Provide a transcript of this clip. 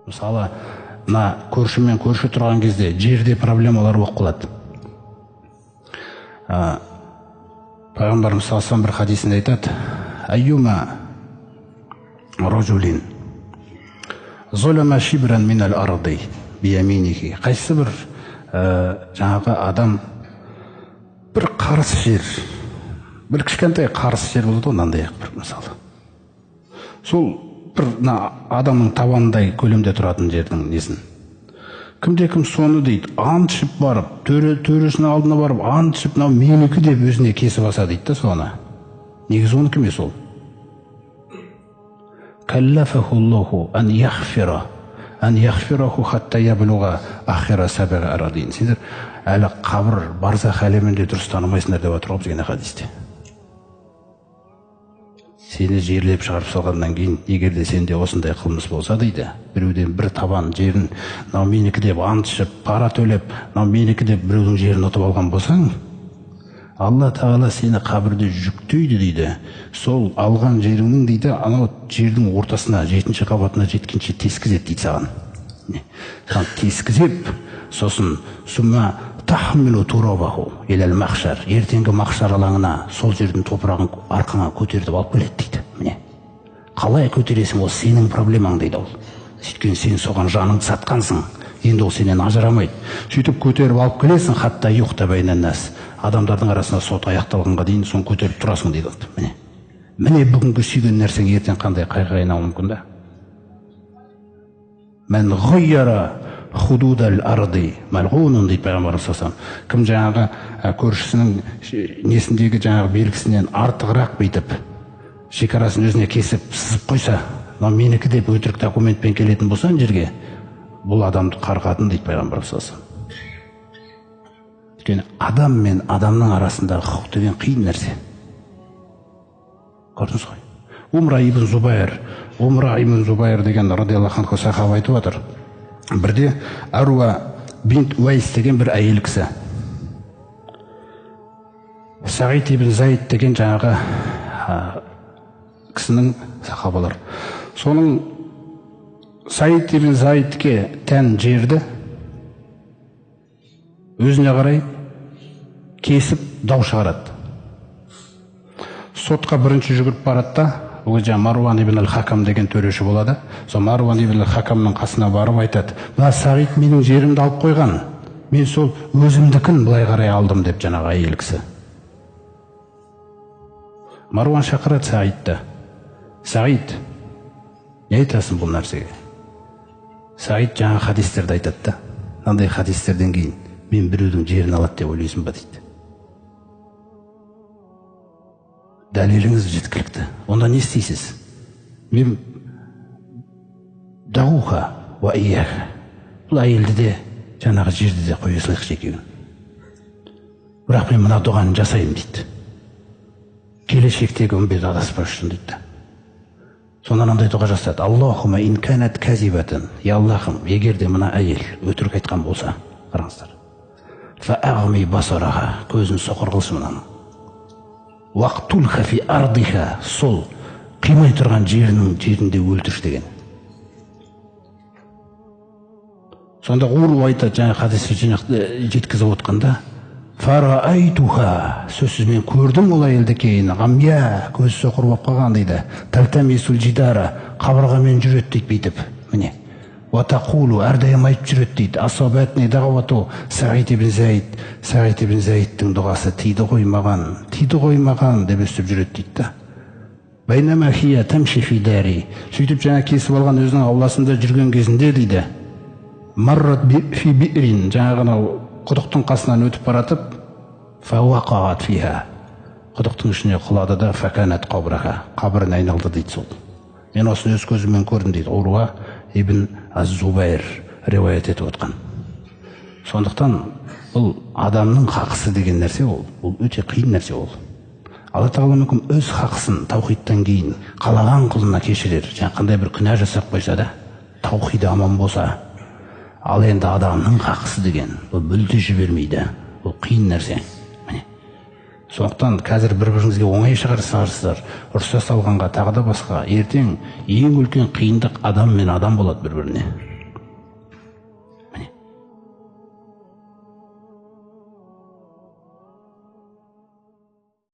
Мысалы, мына көршімен көрші тұрған кезде жерде проблемалар болып қалады. Пайғамбарымыз саллаллаху алейхи вассалам бір хадисінде айтады: «Айюма ражулин золама шибран минал арды бияминихи». Қайсы бір жаңағы адам бір қарыс жер, бір кішкентай қарыс жер болады ғой, мынандай бір мысалы. Сол бір мына адамның табанындай көлемде тұратын жердің несін. Кімде кім соны дейді, ант ішіп барып, төресінің алдына барып, ант ішіп, мынау менікі деп өзіне кесіп алса дейді да соны. Негізі оныкі емес ол. Каллафахуллаху ан яхфира, ан яхфираху хатта яблуға ахира сабиға арадин. Сендер әлі қабір, барзах әлемінде дұрыс танымайсыңдар деп отыр ғой бізге хадисте. Сені жерлеп шығарып салғаннан кейін, егер де сенде осындай қылмыс болса дейді, біреуден бір табан жерін мынау менікі деп ант ішіп, пара төлеп, мынау менікі деп біреудің жерін ұтып алған болсаң, Алла тағала сені қабірде жүктейді дейді. Сол алған жеріңнің дейді, анау жердің ортасына, 7-ші қабатына жеткенше тескізеді дейді саған. Саған тескізіп, сосын сумма тахмилу турабаху илал махшар, ертеңгі махшар алаңына сол жердің топырағын арқаңа көтертіп алып келеді дейді. Міне, қалай көтересің, ол сенің проблемаң дейді ол. Сөйткен сен соған жаныңды сатқансың, енді ол сенен ажырамайды. Сөйтіп көтеріп алып келесің, хатта юхта байнан нас, адамдардың арасында сот аяқталғанға дейін соны көтеріп тұрасың дейді. Міне, міне бүгінгі сүйген нәрсең ертең қандай қайғыға айналуы мүмкін да. Мән ғайяра худудал арды малғунун дейді пайғамбарымыз саллаллаху алейхи вассалам. Кім жаңағы көршісінің несіндегі жаңағы белгісінен артығырақ бүйтіп шекарасын өзіне кесіп сызып қойса, мынау менікі деп өтірік документпен келетін болса ана жерге, бұл адамды қарғатын дейді пайғамбарымыз саллаллаху алейхи вассалам. Өйткені адам мен адамның арасындағы құқық деген қиын нәрсе. Көрдіңіз ғой. Умра ибн Зубайр, Умра ибн Зубайр деген радиаллаху анху сахаба айтып отыр. Бірде Аруа бинт Уайс деген бір әйел кісі Сағид ибн Зайд деген жаңағы кісінің сахабалар. Соның Саид ибн Зайдке тән жерді өзіне қарай кесіп дау шығарады. Сотқа бірінші жүгіріп барады да, ол кезде Маруан ибн аль-Хакам деген төреші болады. Сол Маруан ибн аль-Хакамның қасына барып айтады: мына Сағид менің жерімді алып қойған, мен сол өзімдікін былай қарай алдым деп жаңағы әйел кісі. Маруан шақырады Сағидті. Сағид, не айтасың бұл нәрсеге? Сағид жаңа хадистерді айтады да, мынандай хадистерден кейін мен біреудің жерін алады деп ойлайсың ба дейді. Дәлеліңіз жеткілікті. Онда не істейсіз? Мен дауха уа ияха. Бұл әйелді де, жаңағы жерді де қоя салайықшы екеуін. Бірақ мен мына дұғаны жасаймын дейді. Келешектегі үмбет адаспас үшін дейді. Сонан андай дұға жасады. Аллахума ин канат казибатан. Я Аллахым, егер де мына әйел өтірік айтқан болса, қараңыздар. Фа ағми басараха, көзін соқыр қылсын мынаның. Уақтулха фи ардиха, сол қимай тұрған жерінің жерінде өлтірші деген. Сонда Уру айтады, жаңа хадисті жеткізіп отқанда, фараайтуха, сөзсіз мен көрдім ол әйелді кейін, ғамия, көзі соқыр болып қалған дейді. Талтамисул жидара, қабырғамен жүреді дейді бүйтіп. Міне. Уатақулу, әрдайым айтып жүреді дейді. Асабатни дағуату Сағид ибн Зайд, Сағид ибн Зайдтың дұғасы тиді ғой маған, тиді ғой маған деп өстіп жүреді дейді да. Байнама хия тамши фи дари. Сөйтіп жаңа кесіп алған өзінің ауласында жүрген кезінде дейді. Маррат фи би'рин, жаңағы анау құдықтың қасынан өтіп баратып, фауақағат фиха, құдықтың ішіне құлады да, факанат қабраха, қабіріне айналды дейді сол. Мен осыны өз көзіммен көрдім дейді Уруа ибн аз-Зубайр риуаят етіп отқан. Сондықтан бұл адамның хақысы деген нәрсе ол, бұл өте қиын нәрсе ол. Алла тағала мүмкін өз хақысын таухидтан кейін қалаған құлына кешірер. Жаңа қандай бір күнә жасап қойса да, таухиді аман болса. Ал енді адамның хақысы деген бұл мүлде жібермейді. Бұл қиын нәрсе. Міне. Сондықтан қазір бір-біріңізге оңай шығарсыздар, ұрыса салғанға тағы да басқа. Ертең ең үлкен қиындық адам мен адам болады бір-біріне.